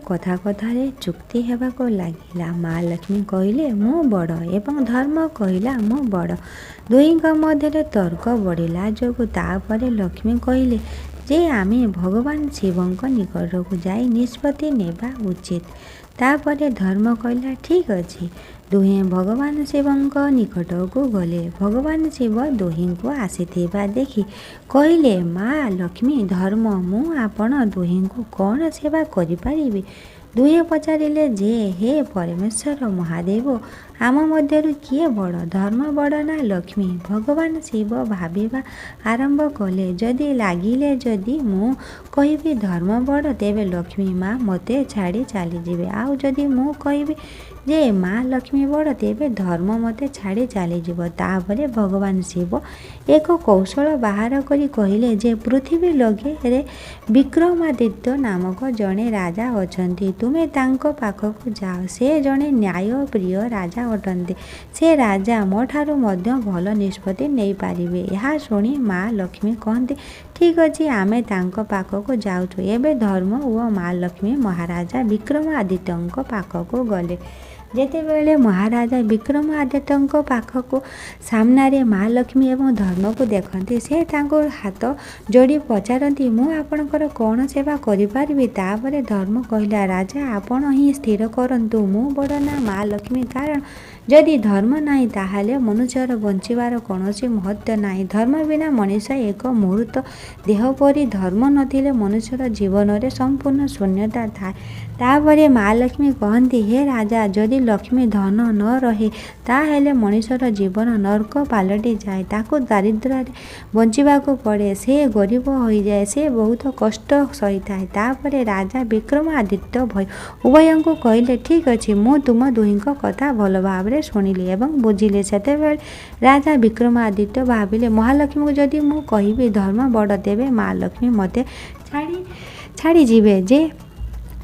କଥା କଥାରେ ଯୁକ୍ତି ହେବାକୁ ଲାଗିଲା। ମା ଲକ୍ଷ୍ମୀ କହିଲେ ମୁଁ ବଡ଼ ଏବଂ ଧର୍ମ କହିଲା ମୁଁ ବଡ଼। ଦୁହିଁଙ୍କ ମଧ୍ୟରେ ତର୍କ ବଢ଼ିଲା ଯୋଗୁଁ ତାପରେ ଲକ୍ଷ୍ମୀ କହିଲେ ଯେ ଆମେ ଭଗବାନ ଶିବଙ୍କ ନିକଟକୁ ଯାଇ ନିଷ୍ପତ୍ତି ନେବା ଉଚିତ। ତାପରେ ଧର୍ମ କହିଲା ଠିକ୍ ଅଛି। ଦୁହେଁ ଭଗବାନ ଶିବଙ୍କ ନିକଟକୁ ଗଲେ। ଭଗବାନ ଶିବ ଦୁହିଁଙ୍କୁ ଆସିଥିବା ଦେଖି କହିଲେ, ମା ଲକ୍ଷ୍ମୀ, ଧର୍ମ, ମୁଁ ଆପଣ ଦୁହିଁଙ୍କୁ କ'ଣ ସେବା କରିପାରିବି? ଦୁହେଁ ପଚାରିଲେ ଯେ ହେ ପରମେଶ୍ୱର ମହାଦେବ, ଆମ ମଧ୍ୟରୁ କିଏ ବଡ଼? ଧର୍ମ ବଡ଼ ନା ଲକ୍ଷ୍ମୀ? ଭଗବାନ ଶିବ ଭାବିବା ଆରମ୍ଭ କଲେ। ଯଦି ଲାଗିଲେ ଯଦି ମୁଁ କହିବି ଧର୍ମ ବଡ଼, ତେବେ ଲକ୍ଷ୍ମୀ ମା ମୋତେ ଛାଡ଼ି ଚାଲିଯିବେ। ଆଉ ଯଦି ମୁଁ କହିବି ଯେ ମା ଲକ୍ଷ୍ମୀ ବଡ଼, ତେବେ ଧର୍ମ ମୋତେ ଛାଡ଼ି ଚାଲିଯିବ। ତାପରେ ଭଗବାନ ଶିବ ଏକ କୌଶଳ ବାହାର କରି କହିଲେ ଯେ ପୃଥିବୀ ଲୋକରେ ବିକ୍ରମାଦିତ୍ୟ ନାମକ ଜଣେ ରାଜା ଅଛନ୍ତି। ତୁମେ ତାଙ୍କ ପାଖକୁ ଯାଅ। ସେ ଜଣେ ନ୍ୟାୟପ୍ରିୟ ରାଜା ଅଟନ୍ତି। ସେ ରାଜା ମୋଠାରୁ ମଧ୍ୟ ଭଲ ନିଷ୍ପତ୍ତି ନେଇପାରିବେ। ଏହା ଶୁଣି ମା ଲକ୍ଷ୍ମୀ କହନ୍ତି, ଠିକ୍ ଅଛି, ଆମେ ତାଙ୍କ ପାଖକୁ ଯାଉଛୁ। ଏବେ ଧର୍ମ ଓ ମା ଲକ୍ଷ୍ମୀ ମହାରାଜା ବିକ୍ରମାଦିତ୍ୟଙ୍କ ପାଖକୁ ଗଲେ। ଯେତେବେଳେ ମହାରାଜା ବିକ୍ରମାଦିତ୍ୟଙ୍କ ପାଖକୁ ସାମ୍ନାରେ ମା ଲକ୍ଷ୍ମୀ ଏବଂ ଧର୍ମକୁ ଦେଖନ୍ତି, ସେ ତାଙ୍କୁ ହାତ ଯୋଡ଼ି ପଚାରନ୍ତି, ମୁଁ ଆପଣଙ୍କର କ'ଣ ସେବା କରିପାରିବି? ତାପରେ ଧର୍ମ କହିଲା, ରାଜା, ଆପଣ ହିଁ ସ୍ଥିର କରନ୍ତୁ ମୁଁ ବଡ଼ ନା ମା ଲକ୍ଷ୍ମୀ। କାରଣ ଯଦି ଧର୍ମ ନାହିଁ, ତାହେଲେ ମନୁଷ୍ୟର ବଞ୍ଚିବାର କୌଣସି ମହତ୍ତ୍ୱ ନାହିଁ। ଧର୍ମ ବିନା ମଣିଷ ଏକ ମୃତ ଦେହ ପରି। ଧର୍ମ ନଥିଲେ ମନୁଷ୍ୟର ଜୀବନରେ ସମ୍ପୂର୍ଣ୍ଣ ଶୂନ୍ୟତା ଥାଏ। ତାପରେ ମା ଲକ୍ଷ୍ମୀ କହନ୍ତି, ହେ ରାଜା, ଯଦି ଲକ୍ଷ୍ମୀ ଧନ ନ ରହେ, ତାହେଲେ ମଣିଷର ଜୀବନ ନର୍କ ପାଲଟିଯାଏ। ତାକୁ ଦାରିଦ୍ର୍ୟରେ ବଞ୍ଚିବାକୁ ପଡ଼େ। ସେ ଗରିବ ହୋଇଯାଏ। ସେ ବହୁତ କଷ୍ଟ ସହିଥାଏ। ତାପରେ ରାଜା ବିକ୍ରମାଦିତ୍ୟ ଭୟ ଉଭୟଙ୍କୁ କହିଲେ, ଠିକ୍ ଅଛି, ମୁଁ ତୁମ ଦୁହିଁଙ୍କ କଥା ଭଲ ଭାବରେ ଶୁଣିଲି ଏବଂ ବୁଝିଲି। ସେତେବେଳେ ରାଜା ବିକ୍ରମାଦିତ୍ୟ ଭାବିଲେ, ମହାଲକ୍ଷ୍ମୀଙ୍କୁ ଯଦି ମୁଁ କହିବି ଧର୍ମ ବଡ଼, ତେବେ ମା ଲକ୍ଷ୍ମୀ ମୋତେ ଛାଡ଼ି ଛାଡ଼ିଯିବେ ଯେ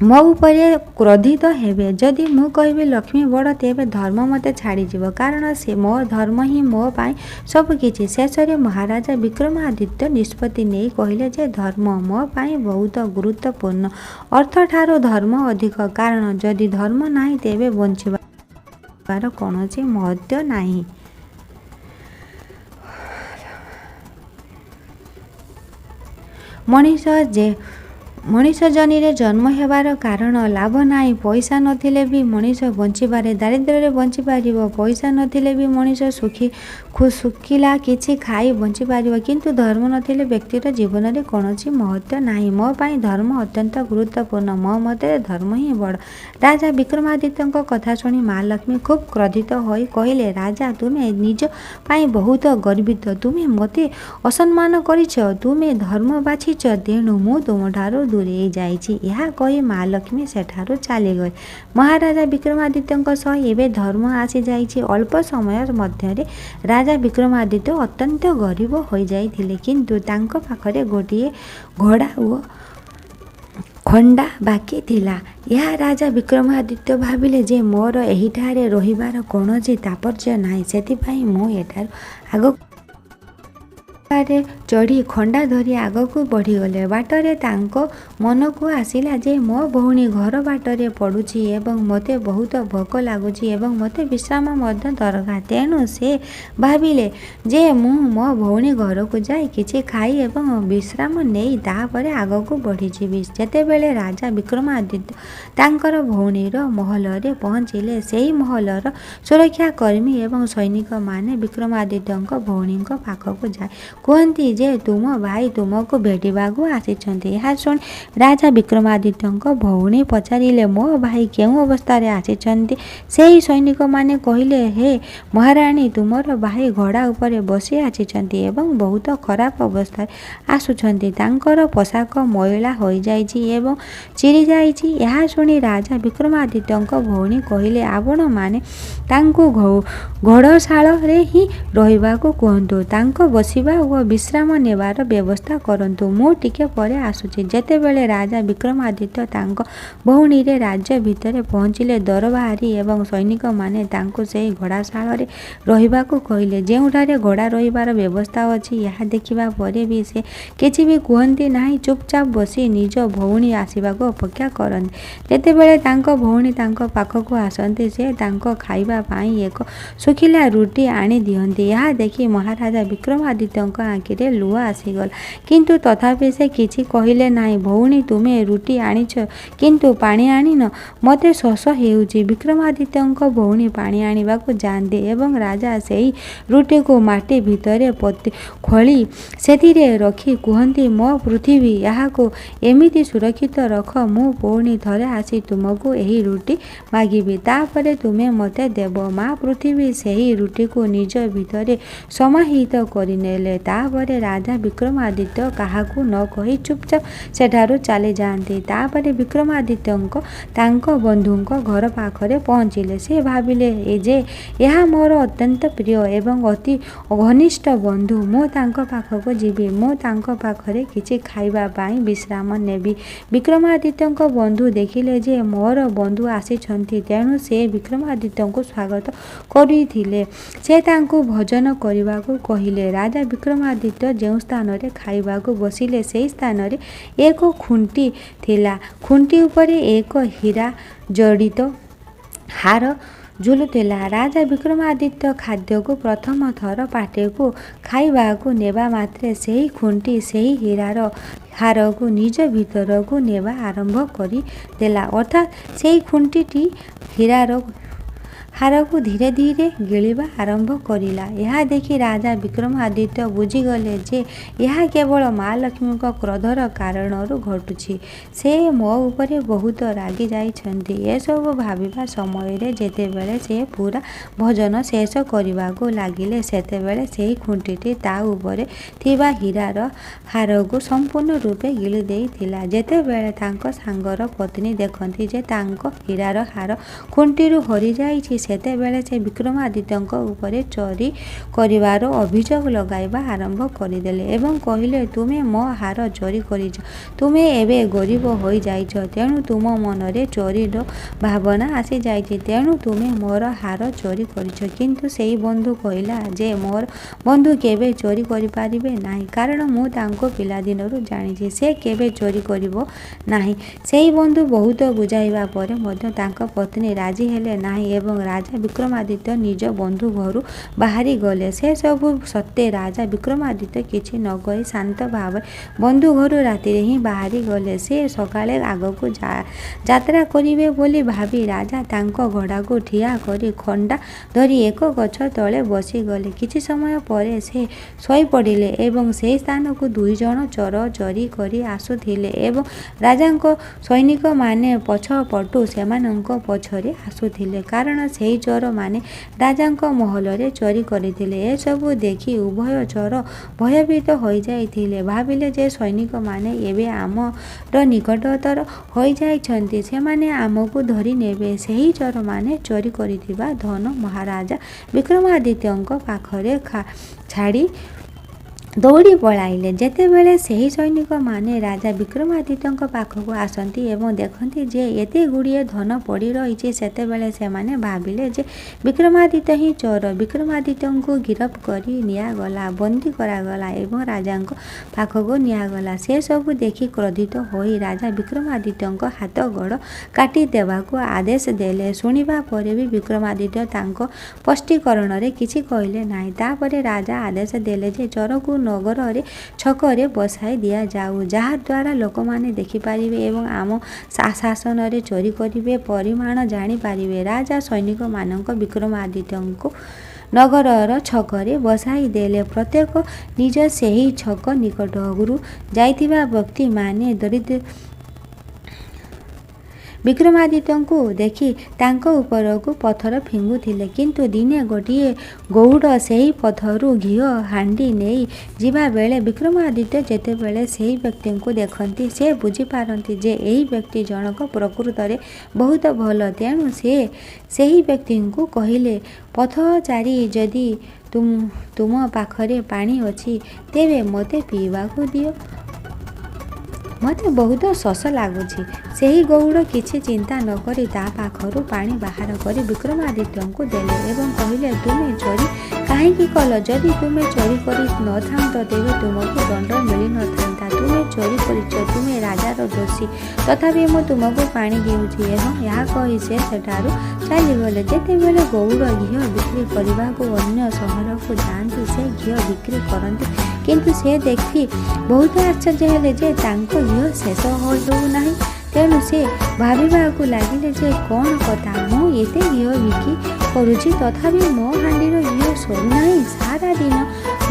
ମୋ ଉପରେ କ୍ରୋଧିତ ହେବେ। ଯଦି ମୁଁ କହିବି ଲକ୍ଷ୍ମୀ ବଡ଼, ତେବେ ଧର୍ମ ମୋତେ ଛାଡ଼ିଯିବ, କାରଣ ସେ ମୋ ଧର୍ମ ହିଁ ମୋ ପାଇଁ ସବୁକିଛି। ଶେଷରେ ମହାରାଜା ବିକ୍ରମାଦିତ୍ୟ ନିଷ୍ପତ୍ତି ନେଇ କହିଲେ ଯେ ଧର୍ମ ମୋ ପାଇଁ ବହୁତ ଗୁରୁତ୍ୱପୂର୍ଣ୍ଣ। ଅର୍ଥଠାରୁ ଧର୍ମ ଅଧିକ, କାରଣ ଯଦି ଧର୍ମ ନାହିଁ, ତେବେ ବଞ୍ଚିବାର କୌଣସି ମହତ୍ତ୍ୱ ନାହିଁ। ମଣିଷ ଯେ ମଣିଷ ଜନିରେ ଜନ୍ମ ହେବାର କାରଣ ଲାଭ ନାହିଁ। ପଇସା ନଥିଲେ ବି ମଣିଷ ବଞ୍ଚିପାରେ, ଦାରିଦ୍ର୍ୟରେ ବଞ୍ଚିପାରିବ। ପଇସା ନଥିଲେ ବି ମଣିଷ ସୁଖୀ ଶୁଖିଲା କିଛି ଖାଇ ବଞ୍ଚିପାରିବ। କିନ୍ତୁ ଧର୍ମ ନଥିଲେ ବ୍ୟକ୍ତିର ଜୀବନରେ କୌଣସି ମହତ୍ତ୍ୱ ନାହିଁ। ମୋ ପାଇଁ ଧର୍ମ ଅତ୍ୟନ୍ତ ଗୁରୁତ୍ୱପୂର୍ଣ୍ଣ। ମୋ ମତରେ ଧର୍ମ ହିଁ ବଡ଼। ରାଜା ବିକ୍ରମାଦିତ୍ୟଙ୍କ କଥା ଶୁଣି ମା ଲକ୍ଷ୍ମୀ ଖୁବ୍ କ୍ରୋଧିତ ହୋଇ କହିଲେ, ରାଜା, ତୁମେ ନିଜ ପାଇଁ ବହୁତ ଗର୍ବିତ। ତୁମେ ମୋତେ ଅସମ୍ମାନ କରିଛ। ତୁମେ ଧର୍ମ ବାଛିଛ, ତେଣୁ ମୁଁ ତୁମଠାରୁ ଦୂରେଇ ଯାଇଛି। ଏହା କହି ମା ଲକ୍ଷ୍ମୀ ସେଠାରୁ ଚାଲିଗଲେ। ମହାରାଜା ବିକ୍ରମାଦିତ୍ୟଙ୍କ ସହ ଏବେ ଧର୍ମ ଆସିଯାଇଛି। ଅଳ୍ପ ସମୟ ମଧ୍ୟରେ ରାଜା ବିକ୍ରମାଦିତ୍ୟ ଅତ୍ୟନ୍ତ ଗରିବ ହୋଇଯାଇଥିଲେ, କିନ୍ତୁ ତାଙ୍କ ପାଖରେ ଗୋଟିଏ ଘୋଡ଼ା ଓ ଖଣ୍ଡା ବାକି ଥିଲା। ଏହା ରାଜା ବିକ୍ରମାଦିତ୍ୟ ଭାବିଲେ ଯେ ମୋର ଏହିଠାରେ ରହିବାର କୌଣସି ତାତ୍ପର୍ଯ୍ୟ ନାହିଁ। ସେଥିପାଇଁ ମୁଁ ଏଠାରୁ ଆଗକୁ ଚଢ଼ି ଖଣ୍ଡା ଧରି ଆଗକୁ ବଢ଼ିଗଲେ। ବାଟରେ ତାଙ୍କ ମନକୁ ଆସିଲା ଯେ ମୋ ଭଉଣୀ ଘର ବାଟରେ ପଡ଼ୁଛି ଏବଂ ମୋତେ ବହୁତ ଭୋକ ଲାଗୁଛି ଏବଂ ମୋତେ ବିଶ୍ରାମ ମଧ୍ୟ ଦରକାର। ତେଣୁ ସେ ଭାବିଲେ ଯେ ମୁଁ ମୋ ଭଉଣୀ ଘରକୁ ଯାଇ କିଛି ଖାଇ ଏବଂ ବିଶ୍ରାମ ନେଇ ତାପରେ ଆଗକୁ ବଢ଼ିଯିବି। ଯେତେବେଳେ ରାଜା ବିକ୍ରମାଦିତ୍ୟ ତାଙ୍କର ଭଉଣୀର ମହଲରେ ପହଞ୍ଚିଲେ, ସେହି ମହଲର ସୁରକ୍ଷାକର୍ମୀ ଏବଂ ସୈନିକମାନେ ବିକ୍ରମାଦିତ୍ୟଙ୍କ ଭଉଣୀଙ୍କ ପାଖକୁ ଯାଇ କୁହନ୍ତି ଯେ ତୁମ ଭାଇ ତୁମକୁ ଭେଟିବାକୁ ଆସିଛନ୍ତି। ଏହା ଶୁଣି ରାଜା ବିକ୍ରମାଦିତ୍ୟଙ୍କ ଭଉଣୀ ପଚାରିଲେ, ମୋ ଭାଇ କେଉଁ ଅବସ୍ଥାରେ ଆସିଛନ୍ତି? ସେହି ସୈନିକମାନେ କହିଲେ, ହେ ମହାରାଣୀ, ତୁମର ଭାଇ ଘୋଡ଼ା ଉପରେ ବସି ଆସିଛନ୍ତି ଏବଂ ବହୁତ ଖରାପ ଅବସ୍ଥାରେ ଆସୁଛନ୍ତି। ତାଙ୍କର ପୋଷାକ ମଇଳା ହୋଇଯାଇଛି ଏବଂ ଚିରିଯାଇଛି। ଏହା ଶୁଣି ରାଜା ବିକ୍ରମାଦିତ୍ୟଙ୍କ ଭଉଣୀ କହିଲେ, ଆପଣମାନେ ତାଙ୍କୁ ଘୋଡ଼ଶାଳରେ ହିଁ ରହିବାକୁ କୁହନ୍ତୁ। ତାଙ୍କ ବସିବା ଓ ବିଶ୍ରାମ ନେବାର ବ୍ୟବସ୍ଥା କରନ୍ତୁ। ମୁଁ ଟିକେ ପରେ ଆସୁଛି। ଯେତେବେଳେ ରାଜା ବିକ୍ରମାଦିତ୍ୟ ତାଙ୍କ ଭଉଣୀରେ ରାଜ୍ୟ ଭିତରେ ପହଞ୍ଚିଲେ, ଦରବାରୀ ଏବଂ ସୈନିକମାନେ ତାଙ୍କୁ ସେହି ଘୋଡ଼ାଶାଳରେ ରହିବାକୁ କହିଲେ, ଯେଉଁଠାରେ ଘୋଡ଼ା ରହିବାର ବ୍ୟବସ୍ଥା ଅଛି। ଏହା ଦେଖିବା ପରେ ବି ସେ କିଛି ବି କୁହନ୍ତି ନାହିଁ, ଚୁପଚାପ ବସି ନିଜ ଭଉଣୀ ଆସିବାକୁ ଅପେକ୍ଷା କରନ୍ତି। ଯେତେବେଳେ ତାଙ୍କ ଭଉଣୀ ତାଙ୍କ ପାଖକୁ ଆସନ୍ତି, ସେ ତାଙ୍କ ଖାଇବା ପାଇଁ ଏକ ଶୁଖିଲା ରୁଟି ଆଣି ଦିଅନ୍ତି। ଏହା ଦେଖି ମହାରାଜା ବିକ୍ରମାଦିତ୍ୟଙ୍କ ଆଖିରେ ଲୁହ ଆସିଗଲା, କିନ୍ତୁ ତଥାପି ସେ କିଛି କହିଲେ ନାହିଁ। ଭଉଣୀ, ତୁମେ ରୁଟି ଆଣିଛ କିନ୍ତୁ ପାଣି ଆଣିନ। ମୋତେ ଶୋଷ ହେଉଛି। ବିକ୍ରମାଦିତ୍ୟଙ୍କ ଭଉଣୀ ପାଣି ଆଣିବାକୁ ଯାଆନ୍ତି ଏବଂ ରାଜା ସେହି ରୁଟିକୁ ମାଟି ଭିତରେ ଖୋଳି ସେଥିରେ ରଖି କୁହନ୍ତି, ମୋ ପୃଥିବୀ, ଏହାକୁ ଏମିତି ସୁରକ୍ଷିତ ରଖ, ମୁଁ ପୁଣି ଥରେ ଆସି ତୁମକୁ ଏହି ରୁଟି ମାଗିବି, ତାପରେ ତୁମେ ମୋତେ ଦେବ। ମା ପୃଥିବୀ ସେହି ରୁଟିକୁ ନିଜ ଭିତରେ ସମାହିତ କରିନେଲେ। ତାପରେ ରାଜା ବିକ୍ରମାଦିତ୍ୟ କାହାକୁ ନ କହି ଚୁପଚାପ ସେଠାରୁ ଚାଲିଯାଆନ୍ତି। ତାପରେ ବିକ୍ରମାଦିତ୍ୟଙ୍କ ତାଙ୍କ ବନ୍ଧୁଙ୍କ ଘର ପାଖରେ ପହଞ୍ଚିଲେ। ସେ ଭାବିଲେ ଯେ ଏହା ମୋର ଅତ୍ୟନ୍ତ ପ୍ରିୟ ଏବଂ ଅତି ଘନିଷ୍ଠ ବନ୍ଧୁ, ମୁଁ ତାଙ୍କ ପାଖକୁ ଯିବି, ମୁଁ ତାଙ୍କ ପାଖରେ କିଛି ଖାଇବା ପାଇଁ ବିଶ୍ରାମ ନେବି। ବିକ୍ରମାଦିତ୍ୟଙ୍କ ବନ୍ଧୁ ଦେଖିଲେ ଯେ ମୋର ବନ୍ଧୁ ଆସିଛନ୍ତି, ତେଣୁ ସେ ବିକ୍ରମାଦିତ୍ୟଙ୍କୁ ସ୍ୱାଗତ କରିଥିଲେ। ସେ ତାଙ୍କୁ ଭୋଜନ କରିବାକୁ କହିଲେ। ରାଜା ବିକ୍ରମାଦିତ୍ୟ ଯେଉଁ ସ୍ଥାନରେ ଖାଇବାକୁ ବସିଲେ, ସେହି ସ୍ଥାନରେ ଏକ ଖୁଣ୍ଟି ଥିଲା। ଖୁଣ୍ଟି ଉପରେ ଏକ ହୀରା ଜଡ଼ିତ ହାର ଝୁଲୁଥିଲା। ରାଜା ବିକ୍ରମାଦିତ୍ୟ ଖାଦ୍ୟକୁ ପ୍ରଥମ ଥର ପାଟିକୁ ଖାଇବାକୁ ନେବା ମାତ୍ରେ ସେହି ଖୁଣ୍ଟି ସେହି ହୀରାର ହାରକୁ ନିଜ ଭିତରକୁ ନେବା ଆରମ୍ଭ କରିଦେଲା, ଅର୍ଥାତ୍ ସେହି ଖୁଣ୍ଟିଟି ହୀରାର ହାରକୁ ଧୀରେ ଧୀରେ ଗିଳିବା ଆରମ୍ଭ କରିଲା। ଏହା ଦେଖି ରାଜା ବିକ୍ରମାଦିତ୍ୟ ବୁଝିଗଲେ ଯେ ଏହା କେବଳ ମା ଲକ୍ଷ୍ମୀଙ୍କ କ୍ରୋଧର କାରଣରୁ ଘଟୁଛି। ସେ ମୋ ଉପରେ ବହୁତ ରାଗି ଯାଇଛନ୍ତି। ଏସବୁ ଭାବିବା ସମୟରେ ଯେତେବେଳେ ସେ ପୁରା ଭୋଜନ ଶେଷ କରିବାକୁ ଲାଗିଲେ, ସେତେବେଳେ ସେହି ଖୁଣ୍ଟିଟି ତା ଉପରେ ଥିବା ହୀରାର ହାରକୁ ସମ୍ପୂର୍ଣ୍ଣ ରୂପେ ଗିଳି ଦେଇଥିଲା। ଯେତେବେଳେ ତାଙ୍କ ସାଙ୍ଗର ପତ୍ନୀ ଦେଖନ୍ତି ଯେ ତାଙ୍କ ହୀରାର ହାର ଖୁଣ୍ଟିରୁ ହରିଯାଇଛି, ସେତେବେଳେ ସେ ବିକ୍ରମାଦିତ୍ୟଙ୍କ ଉପରେ ଚୋରି କରିବାର ଅଭିଯୋଗ ଲଗାଇବା ଆରମ୍ଭ କରିଦେଲେ ଏବଂ କହିଲେ, ତୁମେ ମୋ ହାର ଚୋରି କରିଛ, ତୁମେ ଏବେ ଗରିବ ହୋଇଯାଇଛ, ତେଣୁ ତୁମ ମନରେ ଚୋରିର ଭାବନା ଆସିଯାଇଛି, ତେଣୁ ତୁମେ ମୋର ହାର ଚୋରି କରିଛ। କିନ୍ତୁ ସେହି ବନ୍ଧୁ କହିଲା ଯେ ମୋର ବନ୍ଧୁ କେବେ ଚୋରି କରିପାରିବେ ନାହିଁ, କାରଣ ମୁଁ ତାଙ୍କୁ ପିଲାଦିନରୁ ଜାଣିଛି, ସେ କେବେ ଚୋରି କରିବ ନାହିଁ। ସେହି ବନ୍ଧୁ ବହୁତ ବୁଝାଇବା ପରେ ମଧ୍ୟ ତାଙ୍କ ପତ୍ନୀ ରାଜି ହେଲେ ନାହିଁ ଏବଂ ରାଜା ବିକ୍ରମାଦିତ୍ୟ ନିଜ ବନ୍ଧୁ ଘରୁ ବାହାରି ଗଲେ। ସେସବୁ ସତ୍ତ୍ୱେ ରାଜା ବିକ୍ରମାଦିତ୍ୟ କିଛି ନ କହି ଶାନ୍ତ ଭାବରେ ବନ୍ଧୁ ଘରୁ ରାତିରେ ହିଁ ବାହାରି ଗଲେ। ସେ ସକାଳେ ଆଗକୁ ଯାତ୍ରା କରିବେ ବୋଲି ଭାବି ରାଜା ତାଙ୍କ ଘୋଡ଼ାକୁ ଠିଆ କରି ଖଣ୍ଡା ଧରି ଏକ ଗଛ ତଳେ ବସିଗଲେ। କିଛି ସମୟ ପରେ ସେ ଶୋଇପଡ଼ିଲେ ଏବଂ ସେହି ସ୍ଥାନକୁ ଦୁଇଜଣ ଚୋର ଚୋରି କରି ଆସୁଥିଲେ ଏବଂ ରାଜାଙ୍କ ସୈନିକମାନେ ପଛପଟୁ ସେମାନଙ୍କ ପଛରେ ଆସୁଥିଲେ, କାରଣ ସେହି ଚୋରମାନେ ରାଜାଙ୍କ ମହଲରେ ଚୋରି କରିଥିଲେ। ଏସବୁ ଦେଖି ଉଭୟ ଚୋର ଭୟଭୀତ ହୋଇଯାଇଥିଲେ। ଭାବିଲେ ଯେ ସୈନିକମାନେ ଏବେ ଆମର ନିକଟତର ହୋଇଯାଇଛନ୍ତି, ସେମାନେ ଆମକୁ ଧରିନେବେ। ସେହି ଚୋରମାନେ ଚୋରି କରିଥିବା ଧନ ମହାରାଜା ବିକ୍ରମାଦିତ୍ୟଙ୍କ ପାଖରେ ଛାଡ଼ି ଦୌଡ଼ି ପଳାଇଲେ। ଯେତେବେଳେ ସେହି ସୈନିକମାନେ ରାଜା ବିକ୍ରମାଦିତ୍ୟଙ୍କ ପାଖକୁ ଆସନ୍ତି ଏବଂ ଦେଖନ୍ତି ଯେ ଏତେ ଗୁଡ଼ିଏ ଧନ ପଡ଼ି ରହିଛି, ସେତେବେଳେ ସେମାନେ ଭାବିଲେ ଯେ ବିକ୍ରମାଦିତ୍ୟ ହିଁ ଚୋର। ବିକ୍ରମାଦିତ୍ୟଙ୍କୁ ଗିରଫ କରି ନିଆଗଲା, ବନ୍ଦୀ କରାଗଲା ଏବଂ ରାଜାଙ୍କ ପାଖକୁ ନିଆଗଲା। ସେସବୁ ଦେଖି କ୍ରୋଧିତ ହୋଇ ରାଜା ବିକ୍ରମାଦିତ୍ୟଙ୍କ ହାତ ଗୋଡ଼ କାଟି ଦେବାକୁ ଆଦେଶ ଦେଲେ। ଶୁଣିବା ପରେ ବି ବିକ୍ରମାଦିତ୍ୟ ତାଙ୍କ ସ୍ପଷ୍ଟୀକରଣରେ କିଛି କହିଲେ ନାହିଁ। ତାପରେ ରାଜା ଆଦେଶ ଦେଲେ ଯେ ଚୋରକୁ ନଗରରେ ଛକରେ ବସାଇ ଦିଆଯାଉ, ଯାହାଦ୍ୱାରା ଲୋକମାନେ ଦେଖିପାରିବେ ଏବଂ ଆମ ଶାସନରେ ଚୋରି କରିବେ ପରିମାଣ ଜାଣିପାରିବେ। ରାଜା ସୈନିକମାନଙ୍କ ବିକ୍ରମାଦିତ୍ୟଙ୍କୁ ନଗରର ଛକରେ ବସାଇ ଦେଲେ। ପ୍ରତ୍ୟେକ ନିଜ ସେହି ଛକ ନିକଟରୁ ଯାଇଥିବା ବ୍ୟକ୍ତିମାନେ ଦରିଦ୍ର ବିକ୍ରମାଦିତ୍ୟଙ୍କୁ ଦେଖି ତାଙ୍କ ଉପରକୁ ପଥର ଫିଙ୍ଗୁଥିଲେ। କିନ୍ତୁ ଦିନେ ଗୋଟିଏ ଗଉଡ଼ ସେହି ପଥରୁ ଘିଅ ହାଣ୍ଡି ନେଇ ଯିବାବେଳେ ବିକ୍ରମାଦିତ୍ୟ ଯେତେବେଳେ ସେହି ବ୍ୟକ୍ତିଙ୍କୁ ଦେଖନ୍ତି, ସେ ବୁଝିପାରନ୍ତି ଯେ ଏହି ବ୍ୟକ୍ତି ଜଣକ ପ୍ରକୃତରେ ବହୁତ ଭଲ। ତେଣୁ ସେ ସେହି ବ୍ୟକ୍ତିଙ୍କୁ କହିଲେ, ପଥଚାରୀ, ଯଦି ତୁମ ପାଖରେ ପାଣି ଅଛି ତେବେ ମୋତେ ପିଇବାକୁ ଦିଅ। ମୋତେ ବହୁତ ଶୋଷ ଲାଗୁଛି। ସେହି ଗଉଡ଼ କିଛି ଚିନ୍ତା ନକରି ତା ପାଖରୁ ପାଣି ବାହାର କରି ବିକ୍ରମାଦିତ୍ୟଙ୍କୁ ଦେଲେ ଏବଂ କହିଲେ, ତୁମେ ଚୋରି କାହିଁକି କଲ? ଯଦି ତୁମେ ଚୋରି କରି ନଥାନ୍ତ ତେବେ ତୁମକୁ ଦଣ୍ଡ ମିଳିନଥାନ୍ତା। ତୁମେ ଚୋରି କରିଛ, ତୁମେ ରାଜାର ଦୋଷୀ। ତଥାପି ମୁଁ ତୁମକୁ ପାଣି ଦେଉଛି। ଏବଂ ଏହା କହି ସେ ସେଠାରୁ ଚାଲିଗଲେ। ଯେତେବେଳେ ଗଉଡ଼ ଘିଅ ବିକ୍ରି କରିବାକୁ ଅନ୍ୟ ସହରକୁ ଯାଆନ୍ତି, ସେ ଘିଅ ବିକ୍ରି କରନ୍ତି, କିନ୍ତୁ ସେ ଦେଖି ବହୁତ ଆଶ୍ଚର୍ଯ୍ୟ ହେଲେ ଯେ ତାଙ୍କ ଘିଅ ଶେଷ ହେଉନାହିଁ। ତେଣୁ ସେ ଭାବିବାକୁ ଲାଗିଲେ ଯେ କ'ଣ କଥା, ମୁଁ ଏତେ ଘିଅ ବିକ୍ରି କରୁଛି ତଥାପି ମୋ ହାଣ୍ଡିର ଘିଅ ସରୁନାହିଁ। ସାରା ଦିନ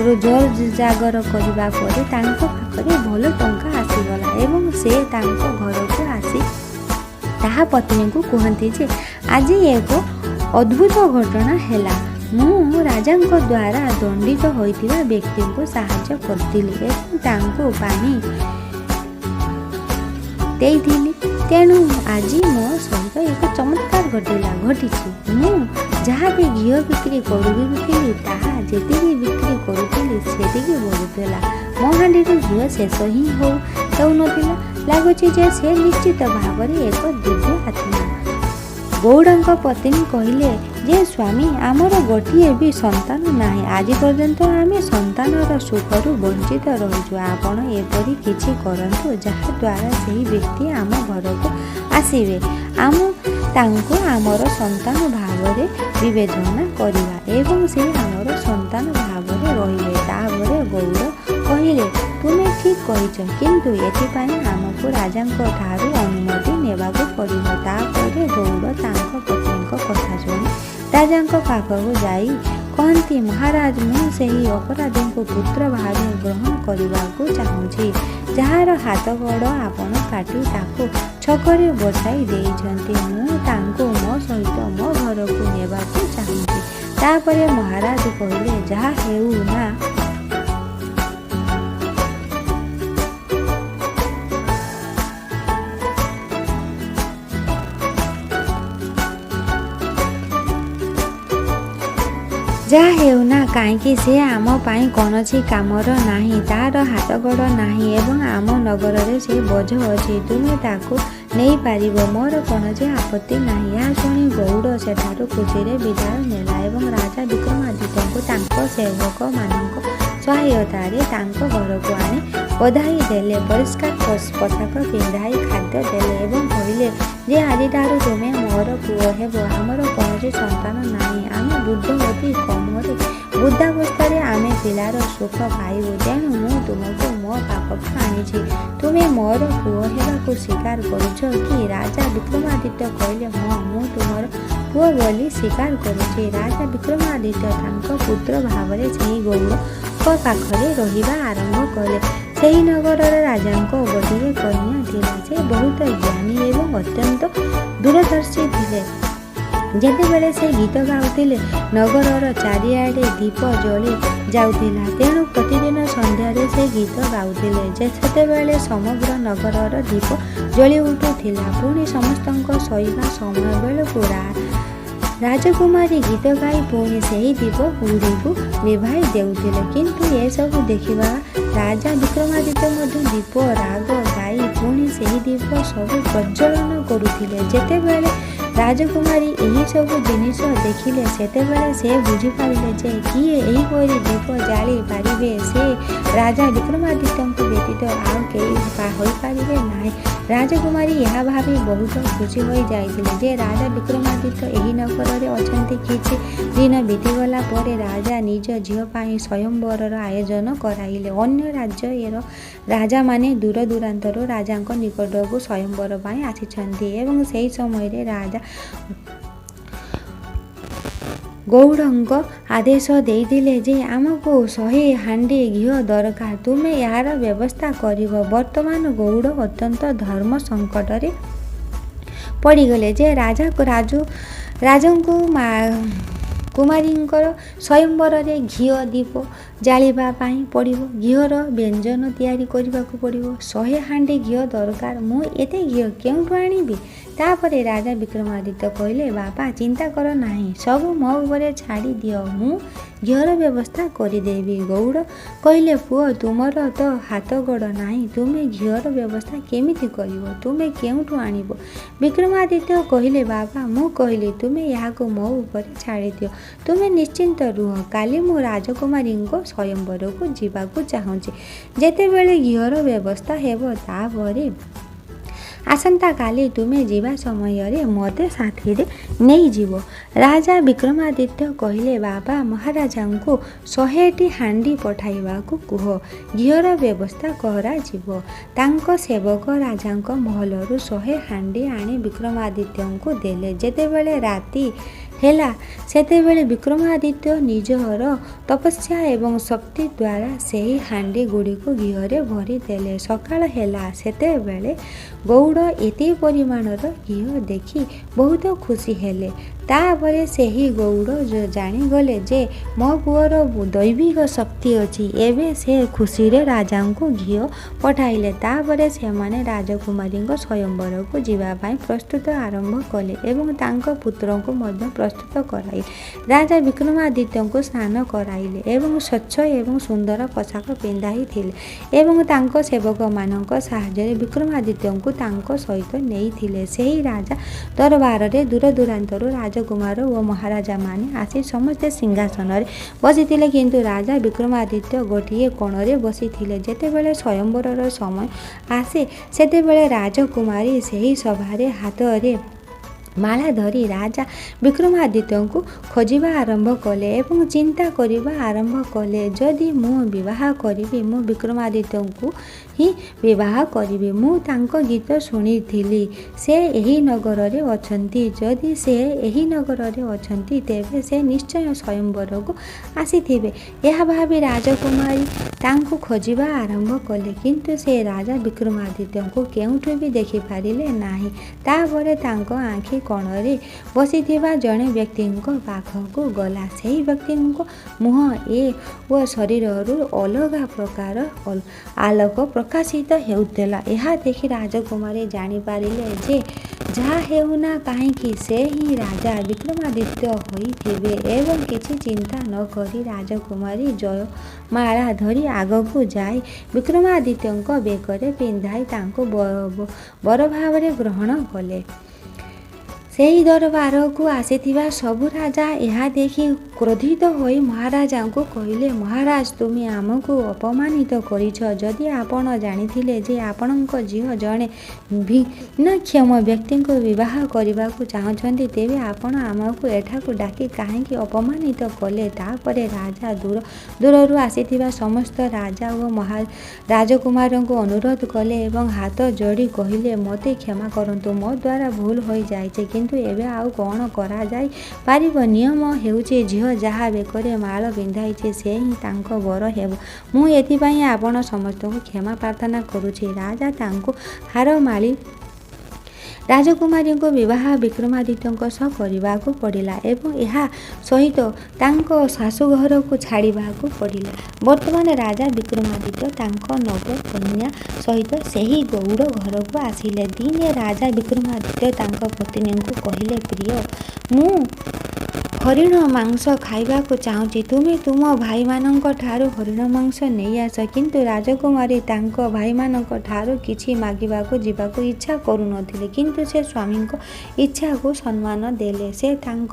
ରୋଜାଗର କରିବା ପରେ ତାଙ୍କ ପାଖରେ ଭଲ ଟଙ୍କା ଆସିଗଲା ଏବଂ ସେ ତାଙ୍କ ଘରକୁ ଆସି ତାହା ପତ୍ନୀଙ୍କୁ କୁହନ୍ତି ଯେ ଆଜି ଏକ ଅଦ୍ଭୁତ ଘଟଣା ହେଲା। ମୁଁ ରାଜାଙ୍କ ଦ୍ୱାରା ଦଣ୍ଡିତ ହୋଇଥିବା ବ୍ୟକ୍ତିଙ୍କୁ ସାହାଯ୍ୟ କରିଥିଲି ଏବଂ ତାଙ୍କୁ ପାଣି ଦେଇଥିଲି। ତେଣୁ ଆଜି ମୋ ସହିତ ଏକ ଚମତ୍କାର ଘଟିଛି। ମୁଁ ଯାହା ବି ଘିଅ ବିକ୍ରି କରୁଥିଲି, ତାହା ଯେତିକି ବିକ୍ରି କରୁଥିଲି ସେତିକି ବଢ଼ୁଥିଲା। ମୋ ହାଣ୍ଡିରୁ ଘିଅ ଶେଷ ହିଁ ହେଉନଥିଲା। ଲାଗୁଛି ଯେ ସେ ନିଶ୍ଚିତ ଭାବରେ ଏକ ଦିବ୍ୟ ଆତ୍ମା। ଗଉଡ଼ଙ୍କ ପତ୍ନୀ କହିଲେ ଯେ ସ୍ୱାମୀ, ଆମର ଗୋଟିଏ ବି ସନ୍ତାନ ନାହିଁ। ଆଜି ପର୍ଯ୍ୟନ୍ତ ଆମେ ସନ୍ତାନର ସୁଖରୁ ବଞ୍ଚିତ ରହିଛୁ। ଆପଣ ଏପରି କିଛି କରନ୍ତୁ ଯାହାଦ୍ୱାରା ସେହି ବ୍ୟକ୍ତି ଆମ ଘରକୁ ଆସିବେ। ଆମେ ତାଙ୍କୁ ଆମର ସନ୍ତାନ ଭାବରେ ବିବେଚନା କରିବା ଏବଂ ସେ ଆମର ସନ୍ତାନ ଭାବରେ ରହିବେ। ତାପରେ ଗଉଡ଼ କହିଲେ, ତୁମେ ଠିକ୍ କହିଛ, କିନ୍ତୁ ଏଥିପାଇଁ ଆମକୁ ରାଜାଙ୍କ ଠାରୁ ଅନୁମତି ନେବାକୁ ପଡ଼ିବ। ତାପରେ ଗଉଡ଼ ତାଙ୍କ ପତ୍ନୀଙ୍କ କଥା ଶୁଣି ରାଜାଙ୍କ ପାଖକୁ ଯାଇ କହନ୍ତି, ମହାରାଜ, ମୁଁ ସେହି ଅପରାଧୀଙ୍କୁ ପୁତ୍ର ଭାବେ ଗ୍ରହଣ କରିବାକୁ ଚାହୁଁଛି, ଯାହାର ହାତ ଗୋଡ଼ ଆପଣ କାଟି ତାକୁ ଛକରେ ବସାଇ ଦେଇଛନ୍ତି। ମୁଁ ତାଙ୍କୁ ମୋ ସହିତ ମୋ ଘରକୁ ନେବାକୁ ଚାହୁଁଛି। ତାପରେ ମହାରାଜ କହିଲେ, ଯାହା ହେଉ ନା କାହିଁକି, ସେ ଆମ ପାଇଁ କୌଣସି କାମର ନାହିଁ। ତାର ହାତ ଗୋଡ଼ ନାହିଁ ଏବଂ ଆମ ନଗରରେ ସେ ବୋଝ ଅଛି। ତୁମେ ତାକୁ ନେଇପାରିବ, ମୋର କୌଣସି ଆପତ୍ତି ନାହିଁ। ଏହା ଶୁଣି ଗଉଡ଼ ସେଠାରୁ ଖୁସିରେ ବିଦାୟ ନେଲା ଏବଂ ରାଜା ବିକ୍ରମାଦିତ୍ୟଙ୍କୁ ତାଙ୍କ ସେବକମାନଙ୍କ ସହାୟତାରେ ତାଙ୍କ ଘରକୁ ଆଣି ବଧାଇ ଦେଲେ, ପରିଷ୍କାର ପୋଷାକ ପିନ୍ଧାଇ ଖାଦ୍ୟ ଦେଲେ ଏବଂ କହିଲେ ଯେ ଆଜିଠାରୁ ତୁମେ ମୋର ପୁଅ ହେବ। ଆମର କୌଣସି ସନ୍ତାନ ନାହିଁ। ଆମେ ବୃଦ୍ଧ, ଅତି କମରେ ବୃଦ୍ଧାବସ୍ଥାରେ ଆମେ ପିଲାର ସୁଖ ପାଇବୁ। ତେଣୁ ମୁଁ ତୁମକୁ ମୋ ପାଖକୁ ଆଣିଛି। ତୁମେ ମୋର ପୁଅ ହେବାକୁ ସ୍ୱୀକାର କରୁଛ କି? ରାଜା ବିକ୍ରମାଦିତ୍ୟ କହିଲେ, ହଁ, ମୁଁ ତୁମର ପୁଅ ବୋଲି ସ୍ୱୀକାର କରୁଛି। ରାଜା ବିକ୍ରମାଦିତ୍ୟ ତାଙ୍କ ପୁତ୍ର ଭାବରେ ସେହି ଗଉଡ଼ଙ୍କ ପାଖରେ ରହିବା ଆରମ୍ଭ କଲେ। ସେହି ନଗରର ରାଜାଙ୍କ ଗୋଟିଏ କନ୍ୟା ଥିଲା। ସେ ବହୁତ ଜ୍ଞାନୀ ଏବଂ ଅତ୍ୟନ୍ତ ଦୂରଦର୍ଶୀ ଥିଲେ। ଯେତେବେଳେ ସେ ଗୀତ ଗାଉଥିଲେ, ନଗରର ଚାରିଆଡ଼େ ଦୀପ ଜଳି ଯାଉଥିଲା। ତେଣୁ ପ୍ରତିଦିନ ସନ୍ଧ୍ୟାରେ ସେ ଗୀତ ଗାଉଥିଲେ, ସେତେବେଳେ ସମଗ୍ର ନଗରର ଦୀପ ଜଳି ଉଠୁଥିଲା। ପୁଣି ସମସ୍ତଙ୍କ ଶୋଇବା ସମୟ ବେଳକୁ ରାଜକୁମାରୀ ଗୀତ ଗାଇ ପୁଣି ସେହି ଦୀପ ଗୁଡ଼ିକୁ ଲିଭାଇ ଦେଉଥିଲେ। କିନ୍ତୁ ଏସବୁ ଦେଖିବା ରାଜା ବିକ୍ରମାଦିତ୍ୟ ମଧ୍ୟ ଦୀପ ରାଗ ଗାଇ ପୁଣି ସେହି ଦୀପ ସବୁ ପ୍ରଜ୍ୱଳନ କରୁଥିଲେ। ଯେତେବେଳେ ରାଜକୁମାରୀ ଏହିସବୁ ଜିନିଷ ଦେଖିଲେ, ସେତେବେଳେ ସେ ବୁଝିପାରିଲେ ଯେ କିଏ ଏହିପରି ଦୀପ ଜାଳି ପାରିବେ, ସେ ରାଜା ବିକ୍ରମାଦିତ୍ୟଙ୍କ ବ୍ୟତୀତ ଆଉ କେହି ହୋଇପାରିବେ ନାହିଁ। ରାଜକୁମାରୀ ଏହା ଭାବି ବହୁତ ଖୁସି ହୋଇଯାଇଥିଲେ ଯେ ରାଜା ବିକ୍ରମାଦିତ୍ୟ ଏହି ନଗରରେ ଅଛନ୍ତି। କିଛି ଦିନ ବିତିଗଲା ପରେ ରାଜା ନିଜ ଝିଅ ପାଇଁ ସ୍ୱୟଂବରର ଆୟୋଜନ କରାଇଲେ। ଅନ୍ୟ ରାଜ୍ୟର ରାଜାମାନେ ଦୂରଦୂରାନ୍ତରୁ ରାଜାଙ୍କ ନିକଟକୁ ସ୍ୱୟଂବର ପାଇଁ ଆସିଛନ୍ତି ଏବଂ ସେହି ସମୟରେ ରାଜା ଗଉଡ଼ଙ୍କ ଆଦେଶ ଦେଇଥିଲେ ଯେ ଆମକୁ 100 ହାଣ୍ଡି ଘିଅ ଦରକାର, ତୁମେ ଏହାର ବ୍ୟବସ୍ଥା କରିବ। ବର୍ତ୍ତମାନ ଗଉଡ଼ ଅତ୍ୟନ୍ତ ଧର୍ମ ସଙ୍କଟରେ ପଡ଼ିଗଲେ ଯେ ରାଜା ରାଜୁ ରାଜଙ୍କୁ କୁମାରୀଙ୍କର ସ୍ୱୟଂବରରେ ଘିଅ ଦୀପ ଜାଳିବା ପାଇଁ ପଡ଼ିବ, ଘିଅର ବ୍ୟଞ୍ଜନ ତିଆରି କରିବାକୁ ପଡ଼ିବ, 100 ହାଣ୍ଡି ଘିଅ ଦରକାର, ମୁଁ ଏତେ ଘିଅ କେଉଁଠୁ ଆଣିବି? ତାପରେ ରାଜା ବିକ୍ରମାଦିତ୍ୟ କହିଲେ, ବାପା, ଚିନ୍ତା କର ନାହିଁ, ସବୁ ମୋ ଉପରେ ଛାଡ଼ିଦିଅ, ମୁଁ ଘିଅର ବ୍ୟବସ୍ଥା କରିଦେବି। ଗଉଡ଼ କହିଲେ, ପୁଅ, ତୁମର ତ ହାତ ଗୋଡ଼ ନାହିଁ, ତୁମେ ଘିଅର ବ୍ୟବସ୍ଥା କେମିତି କରିବ? ତୁମେ କେଉଁଠୁ ଆଣିବ? ବିକ୍ରମାଦିତ୍ୟ କହିଲେ, ବାବା, ମୁଁ କହିଲି ତୁମେ ଏହାକୁ ମୋ ଉପରେ ଛାଡ଼ିଦିଅ, ତୁମେ ନିଶ୍ଚିନ୍ତ ରୁହ। କାଲି ମୁଁ ରାଜକୁମାରୀଙ୍କ ସ୍ୱୟଂବରକୁ ଯିବାକୁ ଚାହୁଁଛି। ଯେତେବେଳେ ଘିଅର ବ୍ୟବସ୍ଥା ହେବ, ତାପରେ ଆସନ୍ତାକାଲି ତୁମେ ଯିବା ସମୟରେ ମୋତେ ସାଥିରେ ନେଇଯିବ। ରାଜା ବିକ୍ରମାଦିତ୍ୟ କହିଲେ, ବାବା, ମହାରାଜାଙ୍କୁ 100ଟି ହାଣ୍ଡି ପଠାଇବାକୁ କୁହ, ଘିଅର ବ୍ୟବସ୍ଥା କରାଯିବ। ତାଙ୍କ ସେବକ ରାଜାଙ୍କ ମହଲରୁ 100 ହାଣ୍ଡି ଆଣି ବିକ୍ରମାଦିତ୍ୟଙ୍କୁ ଦେଲେ। ଯେତେବେଳେ ରାତି ହେଲା, ସେତେବେଳେ ବିକ୍ରମାଦିତ୍ୟ ନିଜର ତପସ୍ୟା ଏବଂ ଶକ୍ତି ଦ୍ୱାରା ସେହି ହାଣ୍ଡି ଗୁଡ଼ିକୁ ଘିଅରେ ଭରିଦେଲେ। ସକାଳ ହେଲା, ସେତେବେଳେ ଗଉଡ଼ ଏତେ ପରିମାଣର ଘିଅ ଦେଖି ବହୁତ ଖୁସି ହେଲେ। ତାପରେ ସେହି ଗଉଡ଼ ଜାଣିଗଲେ ଯେ ମୋ ପୁଅର ଦୈବିକ ଶକ୍ତି ଅଛି। ଏବେ ସେ ଖୁସିରେ ରାଜାଙ୍କୁ ଘିଅ ପଠାଇଲେ। ତାପରେ ସେମାନେ ରାଜକୁମାରୀଙ୍କ ସ୍ୱୟଂବରକୁ ଯିବା ପାଇଁ ପ୍ରସ୍ତୁତ ଆରମ୍ଭ କଲେ ଏବଂ ତାଙ୍କ ପୁତ୍ରଙ୍କୁ ମଧ୍ୟ ପ୍ରସ୍ତୁତ କରାଇଲେ। ରାଜା ବିକ୍ରମାଦିତ୍ୟଙ୍କୁ ସ୍ନାନ କରାଇଲେ ଏବଂ ସ୍ୱଚ୍ଛ ଏବଂ ସୁନ୍ଦର ପୋଷାକ ପିନ୍ଧାଇଥିଲେ ଏବଂ ତାଙ୍କ ସେବକମାନଙ୍କ ସାହାଯ୍ୟରେ ବିକ୍ରମାଦିତ୍ୟଙ୍କୁ ତାଙ୍କ ସହିତ ନେଇଥିଲେ। ସେହି ରାଜା ଦରବାରରେ ଦୂରଦୂରାନ୍ତରୁ ରାଜକୁମାର ଓ ମହାରାଜାମାନେ ଆସି ସମସ୍ତେ ସିଂହାସନରେ ବସିଥିଲେ, କିନ୍ତୁ ରାଜା ବିକ୍ରମାଦିତ୍ୟ ଗୋଟିଏ କୋଣରେ ବସିଥିଲେ। ଯେତେବେଳେ ସ୍ୱୟଂବରର ସମୟ ଆସେ, ସେତେବେଳେ ରାଜକୁମାରୀ ସେହି ସଭାରେ ହାତରେ ମାଳା ଧରି ରାଜା ବିକ୍ରମାଦିତ୍ୟଙ୍କୁ ଖୋଜିବା ଆରମ୍ଭ କଲେ ଏବଂ ଚିନ୍ତା କରିବା ଆରମ୍ଭ କଲେ, ଯଦି ମୁଁ ବିବାହ କରିବି, ମୁଁ ବିକ୍ରମାଦିତ୍ୟଙ୍କୁ ହିଁ ବିବାହ କରିବି। ମୁଁ ତାଙ୍କ ଗୀତ ଶୁଣିଥିଲି, ସେ ଏହି ନଗରରେ ଅଛନ୍ତି। ଯଦି ସେ ଏହି ନଗରରେ ଅଛନ୍ତି, ତେବେ ସେ ନିଶ୍ଚୟ ସ୍ୱୟଂବରକୁ ଆସିଥିବେ। ଏହା ଭାବି ରାଜକୁମାରୀ ତାଙ୍କୁ ଖୋଜିବା ଆରମ୍ଭ କଲେ, କିନ୍ତୁ ସେ ରାଜା ବିକ୍ରମାଦିତ୍ୟଙ୍କୁ କେଉଁଠି ବି ଦେଖିପାରିଲେ ନାହିଁ। ତାପରେ ତାଙ୍କ ଆଖି କୋଣରେ ବସିଥିବା ଜଣେ ବ୍ୟକ୍ତିଙ୍କ ପାଖକୁ ଗଲା। ସେହି ବ୍ୟକ୍ତିଙ୍କ ମୁହଁ ଓ ଶରୀରରୁ ଅଲଗା ପ୍ରକାର ଆଲୋକ ପ୍ରକାଶିତ ହେଉଥିଲା। ଏହା ଦେଖି ରାଜକୁମାରୀ ଜାଣିପାରିଲେ ଯେ ଯାହା ହେଉନା କାହିଁକି ସେ ହିଁ ରାଜା ବିକ୍ରମାଦିତ୍ୟ ହୋଇଥିବେ ଏବଂ କିଛି ଚିନ୍ତା ନ କରି ରାଜକୁମାରୀ ଜୟମାଳା ଧରି ଆଗକୁ ଯାଇ ବିକ୍ରମାଦିତ୍ୟଙ୍କ ବେକରେ ପିନ୍ଧାଇ ତାଙ୍କୁ ବର ଭାବରେ ଗ୍ରହଣ କଲେ। ସେହି ଦରବାରକୁ ଆସିଥିବା ସବୁ ରାଜା ଏହା ଦେଖି କ୍ରୋଧିତ ହୋଇ ମହାରାଜାଙ୍କୁ କହିଲେ, ମହାରାଜ, ତୁମେ ଆମକୁ ଅପମାନିତ କରିଛ। ଯଦି ଆପଣ ଜାଣିଥିଲେ ଯେ ଆପଣଙ୍କ ଝିଅ ଜଣେ ଭିନ୍ନକ୍ଷମ ବ୍ୟକ୍ତିଙ୍କୁ ବିବାହ କରିବାକୁ ଚାହୁଁଛନ୍ତି, ତେବେ ଆପଣ ଆମକୁ ଏଠାକୁ ଡାକି କାହିଁକି ଅପମାନିତ କଲେ? ତାପରେ ରାଜା ଦୂର ଦୂରରୁ ଆସିଥିବା ସମସ୍ତ ରାଜା ଓ ରାଜକୁମାରଙ୍କୁ ଅନୁରୋଧ କଲେ ଏବଂ ହାତ ଯୋଡ଼ି କହିଲେ, ମୋତେ କ୍ଷମା କରନ୍ତୁ, ମୋ ଦ୍ୱାରା ଭୁଲ ହୋଇଯାଇଛି, କିନ୍ତୁ ଏବେ ଆଉ କ'ଣ କରାଯାଇ ପାରିବ? ନିୟମ ହେଉଛି ଝିଅ ଯାହା ବେକରେ ମାଳ ପିନ୍ଧାଇଛି, ସେ ହିଁ ତାଙ୍କ ବର ହେବ। ମୁଁ ଏଥିପାଇଁ ଆପଣ ସମସ୍ତଙ୍କୁ କ୍ଷମା ପ୍ରାର୍ଥନା କରୁଛି। ରାଜା ତାଙ୍କୁ ହାର ମାଳି ରାଜକୁମାରୀଙ୍କୁ ବିବାହ ବିକ୍ରମାଦିତ୍ୟଙ୍କ ସହ କରିବାକୁ ପଡ଼ିଲା ଏବଂ ଏହା ସହିତ ତାଙ୍କ ଶାଶୁଘରକୁ ଛାଡ଼ିବାକୁ ପଡ଼ିଲା। ବର୍ତ୍ତମାନ ରାଜା ବିକ୍ରମାଦିତ୍ୟ ତାଙ୍କ ନବକନ୍ୟା ସହିତ ସେହି ଗଉଡ଼ ଘରକୁ ଆସିଲେ। ଦିନେ ରାଜା ବିକ୍ରମାଦିତ୍ୟ ତାଙ୍କ ପତ୍ନୀଙ୍କୁ କହିଲେ, ପ୍ରିୟ, ମୁଁ ହରିଣ ମାଂସ ଖାଇବାକୁ ଚାହୁଁଛି। ତୁମେ ତୁମ ଭାଇମାନଙ୍କଠାରୁ ହରିଣ ମାଂସ ନେଇ ଆସ। କିନ୍ତୁ ରାଜକୁମାରୀ ତାଙ୍କ ଭାଇମାନଙ୍କଠାରୁ କିଛି ମାଗିବାକୁ ଯିବାକୁ ଇଚ୍ଛା କରୁନଥିଲେ, କିନ୍ତୁ ସେ ସ୍ୱାମୀଙ୍କ ଇଚ୍ଛାକୁ ସମ୍ମାନ ଦେଲେ। ସେ ତାଙ୍କ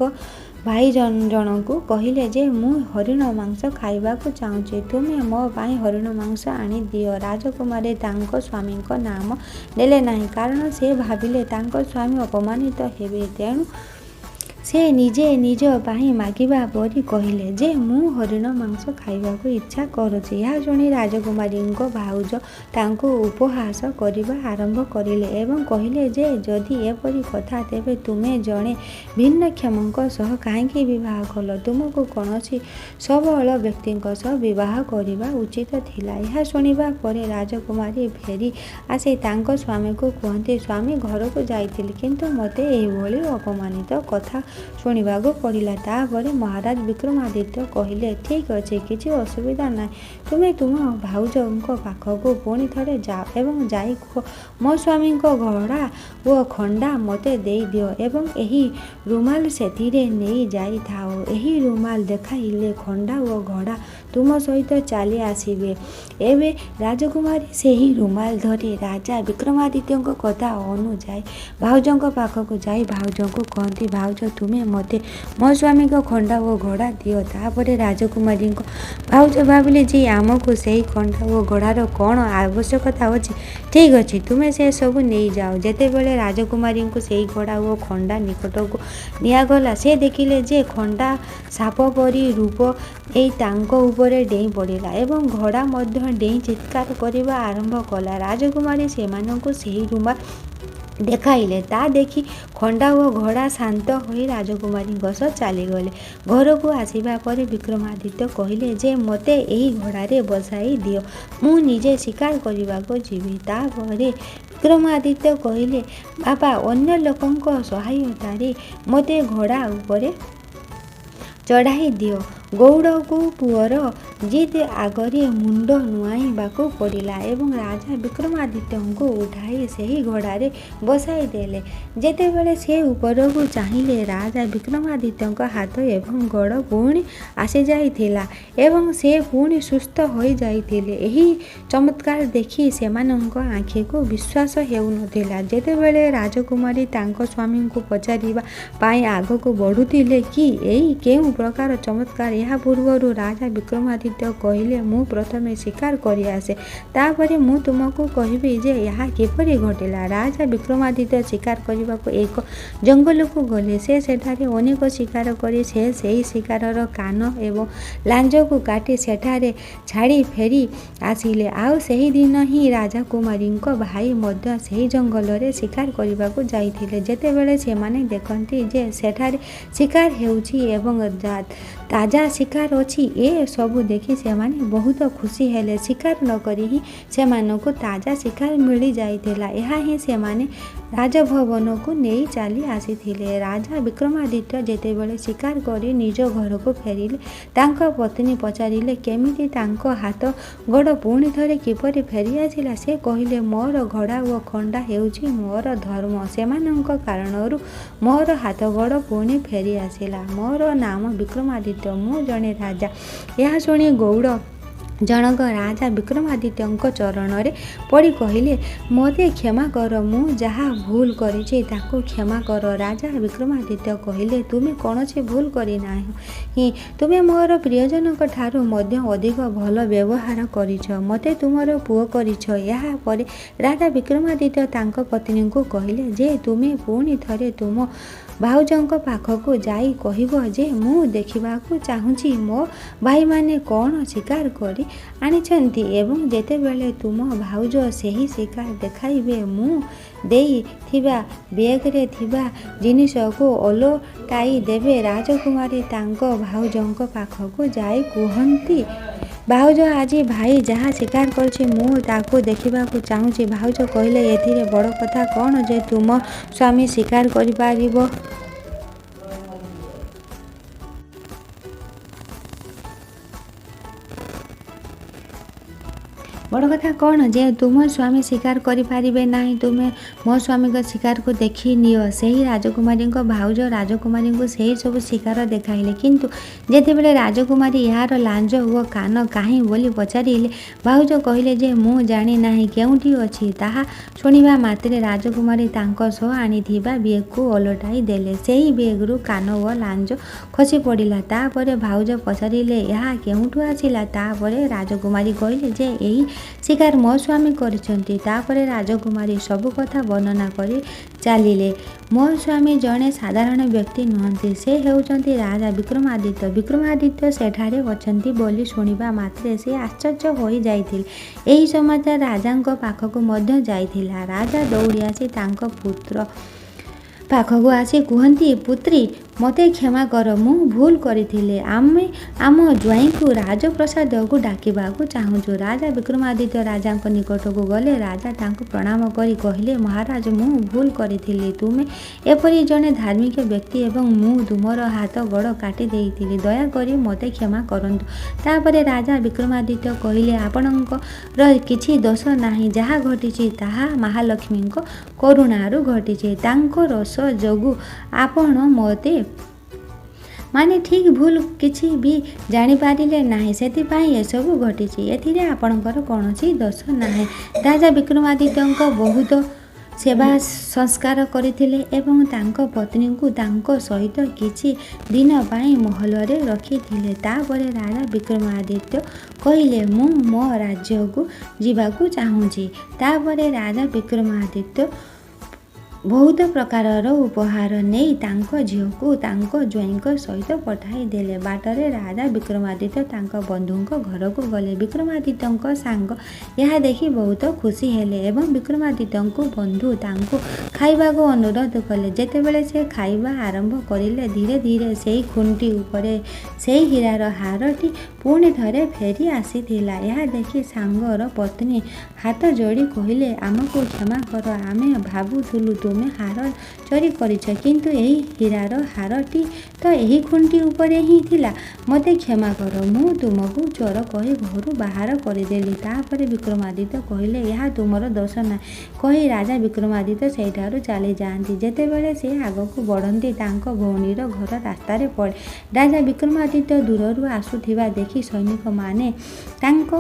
ଭାଇ ଜଣଙ୍କୁ କହିଲେ ଯେ ମୁଁ ହରିଣ ମାଂସ ଖାଇବାକୁ ଚାହୁଁଛି, ତୁମେ ମୋ ପାଇଁ ହରିଣ ମାଂସ ଆଣିଦିଅ। ରାଜକୁମାରୀ ତାଙ୍କ ସ୍ୱାମୀଙ୍କ ନାମ ନେଲେ ନାହିଁ, କାରଣ ସେ ଭାବିଲେ ତାଙ୍କ ସ୍ୱାମୀ ଅପମାନିତ ହେବେ। ତେଣୁ ସେ ନିଜେ ନିଜ ପାଇଁ ମାଗିବା ପରି କହିଲେ ଯେ ମୁଁ ହରିଣ ମାଂସ ଖାଇବାକୁ ଇଚ୍ଛା କରୁଛି। ଏହା ଶୁଣି ରାଜକୁମାରୀଙ୍କ ଭାଉଜ ତାଙ୍କୁ ଉପହାସ କରିବା ଆରମ୍ଭ କରିଲେ ଏବଂ କହିଲେ ଯେ ଯଦି ଏପରି କଥା ତେବେ ତୁମେ ଜଣେ ଭିନ୍ନକ୍ଷମଙ୍କ ସହ କାହିଁକି ବିବାହ କଲ? ତୁମକୁ କୌଣସି ସବଳ ବ୍ୟକ୍ତିଙ୍କ ସହ ବିବାହ କରିବା ଉଚିତ ଥିଲା। ଏହା ଶୁଣିବା ପରେ ରାଜକୁମାରୀ ଫେରି ଆସି ତାଙ୍କ ସ୍ୱାମୀଙ୍କୁ କୁହନ୍ତି, ସ୍ୱାମୀ, ଘରକୁ ଯାଇଥିଲି, କିନ୍ତୁ ମୋତେ ଏହିଭଳି ଅପମାନିତ କଥା ଶୁଣିବାକୁ ପଡ଼ିଲା। ତା'ପରେ ମହାରାଜ ବିକ୍ରମାଦିତ୍ୟ କହିଲେ, ଠିକ୍ ଅଛି, କିଛି ଅସୁବିଧା ନାହିଁ। ତୁମେ ତୁମ ଭାଉଜଙ୍କ ପାଖକୁ ପୁଣି ଥରେ ଯାଅ ଏବଂ ଯାଇ କୁହ, ମୋ ସ୍ୱାମୀଙ୍କ ଘୋଡ଼ା ଓ ଖଣ୍ଡା ମୋତେ ଦେଇଦିଅ ଏବଂ ଏହି ରୁମାଲ ସେଥିରେ ନେଇ ଯାଇଥାଅ। ଏହି ରୁମାଲ ଦେଖାଇଲେ ଖଣ୍ଡା ଓ ଘୋଡ଼ା ତୁମ ସହିତ ଚାଲି ଆସିବେ। ଏବେ ରାଜକୁମାରୀ ସେହି ରୁମାଲ ଧରି ରାଜା ବିକ୍ରମାଦିତ୍ୟଙ୍କ କଥା ଅନୁଯାୟୀ ଭାଉଜଙ୍କ ପାଖକୁ ଯାଇ ଭାଉଜଙ୍କୁ କହନ୍ତି, ଭାଉଜ, ତୁମେ ମୋତେ ମୋ ସ୍ୱାମୀଙ୍କ ଖଣ୍ଡା ଓ ଘୋଡ଼ା ଦିଅ। ତା'ପରେ ରାଜକୁମାରୀଙ୍କ ଭାଉଜ ଭାବିଲେ ଯେ ଆମକୁ ସେହି ଖଣ୍ଡା ଓ ଘୋଡ଼ାର କ'ଣ ଆବଶ୍ୟକତା ଅଛି? ଠିକ୍ ଅଛି, ତୁମେ ସେ ସବୁ ନେଇଯାଅ। ଯେତେବେଳେ ରାଜକୁମାରୀଙ୍କୁ ସେହି ଘୋଡ଼ା ଓ ଖଣ୍ଡା ନିକଟକୁ ନିଆଗଲା, ସେ ଦେଖିଲେ ଯେ ଖଣ୍ଡା ସାପ ପରି ରୂପ ନେଇ ତାଙ୍କ ଉପରେ ଡେଇଁ ପଡ଼ିଲା ଏବଂ ଘୋଡ଼ା ମଧ୍ୟ ଡେଇଁ ଚିତ୍କାର କରିବା ଆରମ୍ଭ କଲା। ରାଜକୁମାରୀ ସେମାନଙ୍କୁ ସେହି ରୁମାଲ ଦେଖାଇଲେ। ତା ଦେଖି ଖଣ୍ଡା ଓ ଘୋଡ଼ା ଶାନ୍ତ ହୋଇ ରାଜକୁମାରୀଙ୍କ ସହ ଚାଲିଗଲେ। ଘରକୁ ଆସିବା ପରେ ବିକ୍ରମାଦିତ୍ୟ କହିଲେ ଯେ ମୋତେ ଏହି ଘୋଡ଼ାରେ ବସାଇ ଦିଅ, ମୁଁ ନିଜେ ଶିକାର କରିବାକୁ ଯିବି। ତା'ପରେ ବିକ୍ରମାଦିତ୍ୟ କହିଲେ, ବାପା, ଅନ୍ୟ ଲୋକଙ୍କ ସହାୟତାରେ ମୋତେ ଘୋଡ଼ା ଉପରେ ଚଢ଼ାଇ ଦିଅ। ଗଉଡ଼କୁ ପୁଅର ଜିଦ୍ ଆଗରେ ମୁଣ୍ଡ ନୁଆଁଇବାକୁ ପଡ଼ିଲା ଏବଂ ରାଜା ବିକ୍ରମାଦିତ୍ୟଙ୍କୁ ଉଠାଇ ସେହି ଘୋଡ଼ାରେ ବସାଇ ଦେଲେ। ଯେତେବେଳେ ସେ ଉପରକୁ ଚାହିଁଲେ, ରାଜା ବିକ୍ରମାଦିତ୍ୟଙ୍କ ହାତ ଏବଂ ଗୋଡ଼ ପୁଣି ଆସିଯାଇଥିଲା ଏବଂ ସେ ପୁଣି ସୁସ୍ଥ ହୋଇଯାଇଥିଲେ। ଏହି ଚମତ୍କାର ଦେଖି ସେମାନଙ୍କ ଆଖିକୁ ବିଶ୍ୱାସ ହେଉନଥିଲା। ଯେତେବେଳେ ରାଜକୁମାରୀ ତାଙ୍କ ସ୍ୱାମୀଙ୍କୁ ପଚାରିବା ପାଇଁ ଆଗକୁ ବଢ଼ୁଥିଲେ କି ଏହି କେଉଁ ପ୍ରକାର ଚମତ୍କାର, ଏହା ପୂର୍ବରୁ ରାଜା ବିକ୍ରମାଦିତ୍ୟ କହିଲେ, ମୁଁ ପ୍ରଥମେ ଶିକାର କରିଆସେ, ତା'ପରେ ମୁଁ ତୁମକୁ କହିବି ଯେ ଏହା କିପରି ଘଟିଲା। ରାଜା ବିକ୍ରମାଦିତ୍ୟ ଶିକାର କରିବାକୁ ଏକ ଜଙ୍ଗଲକୁ ଗଲେ। ସେ ସେଠାରେ ଅନେକ ଶିକାର କରି ସେ ସେହି ଶିକାରର କାନ ଏବଂ ଲାଞ୍ଜକୁ କାଟି ସେଠାରେ ଛାଡ଼ି ଫେରି ଆସିଲେ। ଆଉ ସେହିଦିନ ହିଁ ରାଜକୁମାରୀଙ୍କ ଭାଇ ମଧ୍ୟ ସେହି ଜଙ୍ଗଲରେ ଶିକାର କରିବାକୁ ଯାଇଥିଲେ। ଯେତେବେଳେ ସେମାନେ ଦେଖନ୍ତି ଯେ ସେଠାରେ ଶିକାର ହେଉଛି ଏବଂ ତାଜା ଶିକାର ଅଛି, ଏ ସବୁ ଦେଖି ସେମାନେ ବହୁତ ଖୁସି ହେଲେ। ଶିକାର ନକରି ହିଁ ସେମାନଙ୍କୁ ତାଜା ଶିକାର ମିଳିଯାଇଥିଲା। ଏହା ହିଁ ସେମାନେ ରାଜଭବନକୁ ନେଇ ଚାଲି ଆସିଥିଲେ। ରାଜା ବିକ୍ରମାଦିତ୍ୟ ଯେତେବେଳେ ଶିକାର କରି ନିଜ ଘରକୁ ଫେରିଲେ, ତାଙ୍କ ପତ୍ନୀ ପଚାରିଲେ କେମିତି ତାଙ୍କ ହାତ ଗୋଡ଼ ପୁଣି ଥରେ କିପରି ଫେରିଆସିଲା? ସେ କହିଲେ, ମୋର ଘୋଡ଼ା ଓ ଖଣ୍ଡା ହେଉଛି ମୋର ଧର୍ମ। ସେମାନଙ୍କ କାରଣରୁ ମୋର ହାତ ଗୋଡ଼ ପୁଣି ଫେରିଆସିଲା। ମୋର ନାମ ବିକ୍ରମାଦିତ୍ୟ, ମୁଁ ଜଣେ ରାଜା। ଏହା ଶୁଣି ଗଉଡ଼ ଜଣକ ରାଜା ବିକ୍ରମାଦିତ୍ୟଙ୍କ ଚରଣରେ ପଡ଼ି କହିଲେ, ମୋତେ କ୍ଷମା କର, ମୁଁ ଯାହା ଭୁଲ କରିଛି ତାକୁ କ୍ଷମା କର। ରାଜା ବିକ୍ରମାଦିତ୍ୟ କହିଲେ, ତୁମେ କୌଣସି ଭୁଲ କରିନାହିଁ। ତୁମେ ମୋର ପ୍ରିୟଜନଙ୍କ ଠାରୁ ମଧ୍ୟ ଅଧିକ ଭଲ ବ୍ୟବହାର କରିଛ। ମୋତେ ତୁମର ପୁଅ କରିଛ। ଏହା ପରେ ରାଜା ବିକ୍ରମାଦିତ୍ୟ ତାଙ୍କ ପତ୍ନୀଙ୍କୁ କହିଲେ ଯେ ତୁମେ ପୁଣି ଥରେ ତୁମ ଭାଉଜଙ୍କ ପାଖକୁ ଯାଇ କହିବ ଯେ ମୁଁ ଦେଖିବାକୁ ଚାହୁଁଛି ମୋ ଭାଇମାନେ କ'ଣ ଶିକାର କରି ଆଣିଛନ୍ତି ଏବଂ ଯେତେବେଳେ ତୁମ ଭାଉଜ ସେହି ଶିକାର ଦେଖାଇବେ, ମୁଁ ଦେଇଥିବା ବ୍ୟାଗରେ ଥିବା ଜିନିଷକୁ ଓଲଟାଇ ଦେବେ। ରାଜକୁମାରୀ ତାଙ୍କ ଭାଉଜଙ୍କ ପାଖକୁ ଯାଇ କୁହନ୍ତି, ଭାଉଜ, ଆଜି ଭାଇ ଯାହା ଶିକାର କରିଛି ମୁଁ ତାକୁ ଦେଖିବାକୁ ଚାହୁଁଛି। ଭାଉଜ କହିଲେ, ଏଥିରେ ବଡ଼ କଥା କ'ଣ ଯେ ତୁମ ସ୍ୱାମୀ ଶିକାର କରିପାରିବ? ବଡ଼ କଥା କ'ଣ ଯେ ତୁମ ସ୍ୱାମୀ ଶିକାର କରିପାରିବେ ନାହିଁ? ତୁମେ ମୋ ସ୍ୱାମୀଙ୍କ ଶିକାରକୁ ଦେଖି ନିଅ। ସେହି ରାଜକୁମାରୀଙ୍କ ଭାଉଜ ରାଜକୁମାରୀଙ୍କୁ ସେହି ସବୁ ଶିକାର ଦେଖାଇଲେ। କିନ୍ତୁ ଯେତେବେଳେ ରାଜକୁମାରୀ ଏହାର ଲାଞ୍ଜ ଓ କାନ କାହିଁ ବୋଲି ପଚାରିଲେ, ଭାଉଜ କହିଲେ ଯେ ମୁଁ ଜାଣି ନାହିଁ କେଉଁଠି ଅଛି। ତାହା ଶୁଣିବା ମାତ୍ରେ ରାଜକୁମାରୀ ତାଙ୍କ ସହ ଆଣିଥିବା ବ୍ୟାଗକୁ ଓଲଟାଇ ଦେଲେ। ସେହି ବ୍ୟାଗରୁ କାନ ଓ ଲାଞ୍ଜ ଖସି ପଡ଼ିଲା। ତା'ପରେ ଭାଉଜ ପଚାରିଲେ, ଏହା କେଉଁଠୁ ଆସିଲା? ତା'ପରେ ରାଜକୁମାରୀ କହିଲେ ଯେ ଏହି ଶିକାର ମୋ ସ୍ୱାମୀ କରିଛନ୍ତି। ତାପରେ ରାଜକୁମାରୀ ସବୁ କଥା ବର୍ଣ୍ଣନା କରି ଚାଲିଲେ। ମୋ ସ୍ୱାମୀ ଜଣେ ସାଧାରଣ ବ୍ୟକ୍ତି ନୁହନ୍ତି, ସେ ହେଉଛନ୍ତି ରାଜା ବିକ୍ରମାଦିତ୍ୟ। ବିକ୍ରମାଦିତ୍ୟ ସେଠାରେ ଅଛନ୍ତି ବୋଲି ଶୁଣିବା ମାତ୍ରେ ସେ ଆଶ୍ଚର୍ଯ୍ୟ ହୋଇଯାଇଥିଲେ। ଏହି ସମାଚାର ରାଜାଙ୍କ ପାଖକୁ ମଧ୍ୟ ଯାଇଥିଲା। ରାଜା ଦୌଡ଼ି ଆସି ତାଙ୍କ ପୁତ୍ର ପାଖକୁ ଆସି କୁହନ୍ତି, ପୁତ୍ରୀ, ମୋତେ କ୍ଷମା କର, ମୁଁ ଭୁଲ କରିଥିଲି। ଆମେ ଆମ ଜ୍ୱାଇଁଙ୍କୁ ରାଜପ୍ରାସାଦକୁ ଡାକିବାକୁ ଚାହୁଁଛୁ। ରାଜା ବିକ୍ରମାଦିତ୍ୟ ରାଜାଙ୍କ ନିକଟକୁ ଗଲେ। ରାଜା ତାଙ୍କୁ ପ୍ରଣାମ କରି କହିଲେ, ମହାରାଜ, ମୁଁ ଭୁଲ କରିଥିଲି। ତୁମେ ଏପରି ଜଣେ ଧାର୍ମିକ ବ୍ୟକ୍ତି ଏବଂ ମୁଁ ତୁମର ହାତ ଗୋଡ଼ କାଟି ଦେଇଥିଲି। ଦୟାକରି ମୋତେ କ୍ଷମା କରନ୍ତୁ। ତାପରେ ରାଜା ବିକ୍ରମାଦିତ୍ୟ କହିଲେ, ଆପଣଙ୍କର କିଛି ଦୋଷ ନାହିଁ। ଯାହା ଘଟିଛି ତାହା ମହାଲକ୍ଷ୍ମୀଙ୍କ କରୁଣାରୁ ଘଟିଛି। ତାଙ୍କ ରୋଷ ଯୋଗୁଁ ଆପଣ ମୋତେ ମାନେ ଠିକ୍ ଭୁଲ କିଛି ବି ଜାଣିପାରିଲେ ନାହିଁ, ସେଥିପାଇଁ ଏସବୁ ଘଟିଛି। ଏଥିରେ ଆପଣଙ୍କର କୌଣସି ଦୋଷ ନାହିଁ। ରାଜା ବିକ୍ରମାଦିତ୍ୟଙ୍କ ବହୁତ ସେବା ସଂସ୍କାର କରିଥିଲେ ଏବଂ ତାଙ୍କ ପତ୍ନୀଙ୍କୁ ତାଙ୍କ ସହିତ କିଛି ଦିନ ପାଇଁ ମହଲରେ ରଖିଥିଲେ। ତାପରେ ରାଜା ବିକ୍ରମାଦିତ୍ୟ କହିଲେ, ମୁଁ ମୋ ରାଜ୍ୟକୁ ଯିବାକୁ ଚାହୁଁଛି। ତାପରେ ରାଜା ବିକ୍ରମାଦିତ୍ୟ ବହୁତ ପ୍ରକାରର ଉପହାର ନେଇ ତାଙ୍କ ଝିଅକୁ ତାଙ୍କ ଜ୍ୱାଇଁଙ୍କ ସହିତ ପଠାଇଦେଲେ। ବାଟରେ ରାଜା ବିକ୍ରମାଦିତ୍ୟ ତାଙ୍କ ବନ୍ଧୁଙ୍କ ଘରକୁ ଗଲେ। ବିକ୍ରମାଦିତ୍ୟଙ୍କ ସାଙ୍ଗ ଏହା ଦେଖି ବହୁତ ଖୁସି ହେଲେ ଏବଂ ବିକ୍ରମାଦିତ୍ୟଙ୍କୁ ବନ୍ଧୁ ତାଙ୍କୁ ଖାଇବାକୁ ଅନୁରୋଧ କଲେ। ଯେତେବେଳେ ସେ ଖାଇବା ଆରମ୍ଭ କରିଲେ, ଧୀରେ ଧୀରେ ସେଇ ଖୁଣ୍ଟି ଉପରେ ସେଇ ହୀରାର ହାରଟି ପୁଣି ଥରେ ଫେରି ଆସିଥିଲା। ଏହା ଦେଖି ସାଙ୍ଗର ପତ୍ନୀ ହାତ ଯୋଡ଼ି କହିଲେ, ଆମକୁ କ୍ଷମା କର, ଆମେ ଭାବୁଥିଲୁ ତୁମେ ହାର ଚୋରି କରିଛ, କିନ୍ତୁ ଏହି ହୀରାର ହାରଟି ତ ଏହି ଖୁଣ୍ଟି ଉପରେ ହିଁ ଥିଲା। ମୋତେ କ୍ଷମା କର, ମୁଁ ତୁମକୁ ଚୋର କହି ଘରୁ ବାହାର କରିଦେଲି। ତାପରେ ବିକ୍ରମାଦିତ୍ୟ କହିଲେ, ଏହା ତୁମର ଦୋଷ ନାହିଁ କହି ରାଜା ବିକ୍ରମାଦିତ୍ୟ ସେଇଠାରୁ ଚାଲିଯାଆନ୍ତି। ଯେତେବେଳେ ସେ ଆଗକୁ ବଢ଼ନ୍ତି, ତାଙ୍କ ଭଉଣୀର ଘର ରାସ୍ତାରେ ପଡ଼େ। ରାଜା ବିକ୍ରମାଦିତ୍ୟ ଦୂରରୁ ଆସୁଥିବା ଦେଖି ସୈନିକମାନେ ତାଙ୍କ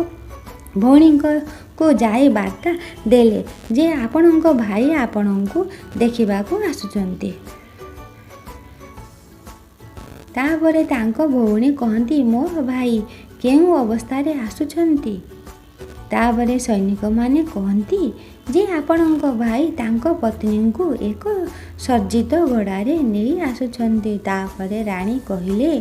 ଭଉଣୀଙ୍କୁ ଯାଇ ବାର୍ତ୍ତା ଦେଲେ ଯେ ଆପଣଙ୍କ ଭାଇ ଆପଣଙ୍କୁ ଦେଖିବାକୁ ଆସୁଛନ୍ତି। ତାପରେ ତାଙ୍କ ଭଉଣୀ କହନ୍ତି, ମୋ ଭାଇ କେଉଁ ଅବସ୍ଥାରେ ଆସୁଛନ୍ତି? ତାପରେ ସୈନିକମାନେ କହନ୍ତି ଯେ ଆପଣଙ୍କ ଭାଇ ତାଙ୍କ ପତ୍ନୀଙ୍କୁ ଏକ ସଜ୍ଜିତ ଘୋଡ଼ାରେ ନେଇ ଆସୁଛନ୍ତି। ତାପରେ ରାଣୀ କହିଲେ,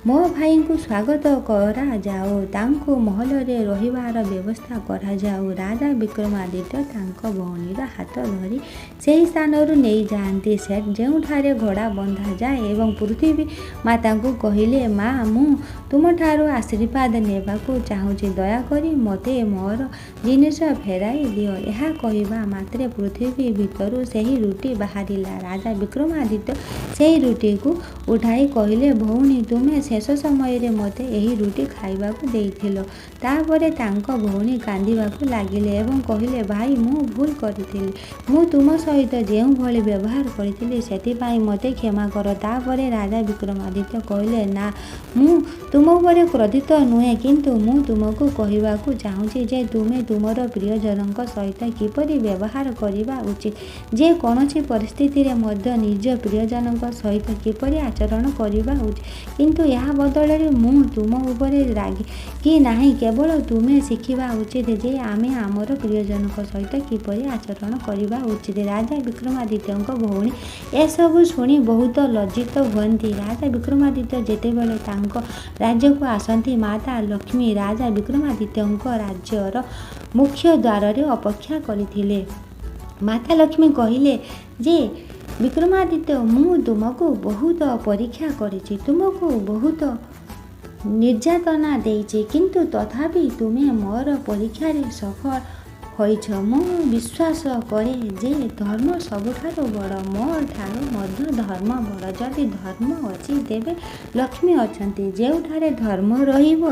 ମୋ ଭାଇଙ୍କୁ ସ୍ୱାଗତ କରାଯାଉ, ତାଙ୍କୁ ମହଲରେ ରହିବାର ବ୍ୟବସ୍ଥା କରାଯାଉ। ରାଜା ବିକ୍ରମାଦିତ୍ୟ ତାଙ୍କ ଭଉଣୀର ହାତ ଧରି ସେହି ସ୍ଥାନରୁ ନେଇଯାଆନ୍ତି ଯେଉଁଠାରେ ଘୋଡ଼ା ବନ୍ଧାଯାଏ ଏବଂ ପୃଥିବୀ ମାତାଙ୍କୁ କହିଲେ, ମା, ମୁଁ ତୁମଠାରୁ ଆଶୀର୍ବାଦ ନେବାକୁ ଚାହୁଁଛି, ଦୟାକରି ମୋତେ ମୋର ଜିନିଷ ଫେରାଇ ଦିଅ। ଏହା କହିବା ମାତ୍ରେ ପୃଥିବୀ ଭିତରୁ ସେହି ରୁଟି ବାହାରିଲା। ରାଜା ବିକ୍ରମାଦିତ୍ୟ ସେହି ରୁଟିକୁ ଉଠାଇ କହିଲେ, ଭଉଣୀ, ତୁମେ ଶେଷ ସମୟରେ ମୋତେ ଏହି ରୁଟି ଖାଇବାକୁ ଦେଇଥିଲ। ତାପରେ ତାଙ୍କ ଭଉଣୀ କାନ୍ଦିବାକୁ ଲାଗିଲେ ଏବଂ କହିଲେ, ଭାଇ, ମୁଁ ଭୁଲ କରିଥିଲି। ମୁଁ ତୁମ ସହିତ ଯେଉଁଭଳି ବ୍ୟବହାର କରିଥିଲି ସେଥିପାଇଁ ମୋତେ କ୍ଷମା କର। ତାପରେ ରାଜା ବିକ୍ରମାଦିତ୍ୟ କହିଲେ, ନା, ମୁଁ ତୁମ ଉପରେ କ୍ରୋଧିତ ନୁହେଁ, କିନ୍ତୁ ମୁଁ ତୁମକୁ କହିବାକୁ ଚାହୁଁଛି ଯେ ତୁମେ ତୁମର ପ୍ରିୟଜନଙ୍କ ସହିତ କିପରି ବ୍ୟବହାର କରିବା ଉଚିତ, ଯେ କୌଣସି ପରିସ୍ଥିତିରେ ମଧ୍ୟ ନିଜ ପ୍ରିୟଜନଙ୍କ ସହିତ କିପରି ଆଚରଣ କରିବା ଉଚିତ। କିନ୍ତୁ ଏହା ବଦଳରେ ମୁଁ ତୁମ ଉପରେ ରାଗିକି ନାହିଁ, କେବଳ ତୁମେ ଶିଖିବା ଉଚିତ ଯେ ଆମେ ଆମର ପ୍ରିୟଜନଙ୍କ ସହିତ କିପରି ଆଚରଣ କରିବା ଉଚିତ। ରାଜା ବିକ୍ରମାଦିତ୍ୟଙ୍କ ଭଉଣୀ ଏସବୁ ଶୁଣି ବହୁତ ଲଜ୍ଜିତ ହୁଅନ୍ତି। ରାଜା ବିକ୍ରମାଦିତ୍ୟ ଯେତେବେଳେ ତାଙ୍କ ରାଜ୍ୟକୁ ଆସନ୍ତି, ମାତା ଲକ୍ଷ୍ମୀ ରାଜା ବିକ୍ରମାଦିତ୍ୟଙ୍କ ରାଜ୍ୟର ମୁଖ୍ୟ ଦ୍ୱାରରେ ଅପେକ୍ଷା କରିଥିଲେ। ମାତା ଲକ୍ଷ୍ମୀ କହିଲେ ଯେ ବିକ୍ରମାଦିତ୍ୟ, ମୁଁ ତୁମକୁ ବହୁତ ପରୀକ୍ଷା କରିଛି, ତୁମକୁ ବହୁତ ନିର୍ଯାତନା ଦେଇଛି, କିନ୍ତୁ ତଥାପି ତୁମେ ମୋର ପରୀକ୍ଷାରେ ସଫଳ ହୋଇଛ। ମୁଁ ବିଶ୍ୱାସ କରେ ଯେ ଧର୍ମ ସବୁଠାରୁ ବଡ଼, ମୋ ଠାରୁ ମଧ୍ୟ ଧର୍ମ ବଡ଼। ଯଦି ଧର୍ମ ଅଛି ତେବେ ଲକ୍ଷ୍ମୀ ଅଛନ୍ତି, ଯେଉଁଠାରେ ଧର୍ମ ରହିବ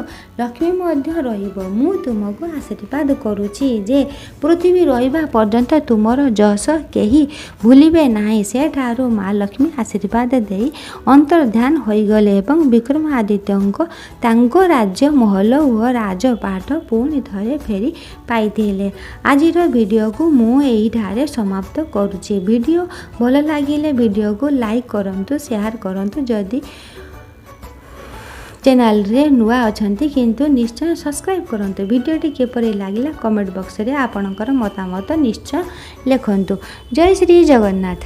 ଲକ୍ଷ୍ମୀ ମଧ୍ୟ ରହିବ। ମୁଁ ତୁମକୁ ଆଶୀର୍ବାଦ କରୁଛି ଯେ ପୃଥିବୀ ରହିବା ପର୍ଯ୍ୟନ୍ତ ତୁମର ଯଶ କେହି ଭୁଲିବେ ନାହିଁ। ସେଠାରୁ ମା ଲକ୍ଷ୍ମୀ ଆଶୀର୍ବାଦ ଦେଇ ଅନ୍ତର୍ଧ୍ୟାନ ହୋଇଗଲେ ଏବଂ ବିକ୍ରମାଦିତ୍ୟଙ୍କ ତାଙ୍କ ରାଜ୍ୟ, ମହଲ ଓ ରାଜପାଟ ପୁଣି ଥରେ ଫେରି ପାଇଥିଲେ। ଆଜିର ଭିଡ଼ିଓକୁ ମୁଁ ଏଇଠାରେ ସମାପ୍ତ କରୁଛି। ଭିଡ଼ିଓ ଭଲ ଲାଗିଲେ ଭିଡ଼ିଓକୁ ଲାଇକ୍ କରନ୍ତୁ, ସେୟାର କରନ୍ତୁ। ଯଦି ଚ୍ୟାନେଲରେ ନୂଆ ଅଛନ୍ତି କିନ୍ତୁ ନିଶ୍ଚୟ ସବସ୍କ୍ରାଇବ୍ କରନ୍ତୁ। ଭିଡ଼ିଓଟି କିପରି ଲାଗିଲା କମେଣ୍ଟ ବକ୍ସରେ ଆପଣଙ୍କର ମତାମତ ନିଶ୍ଚୟ ଲେଖନ୍ତୁ। ଜୟ ଶ୍ରୀ ଜଗନ୍ନାଥ।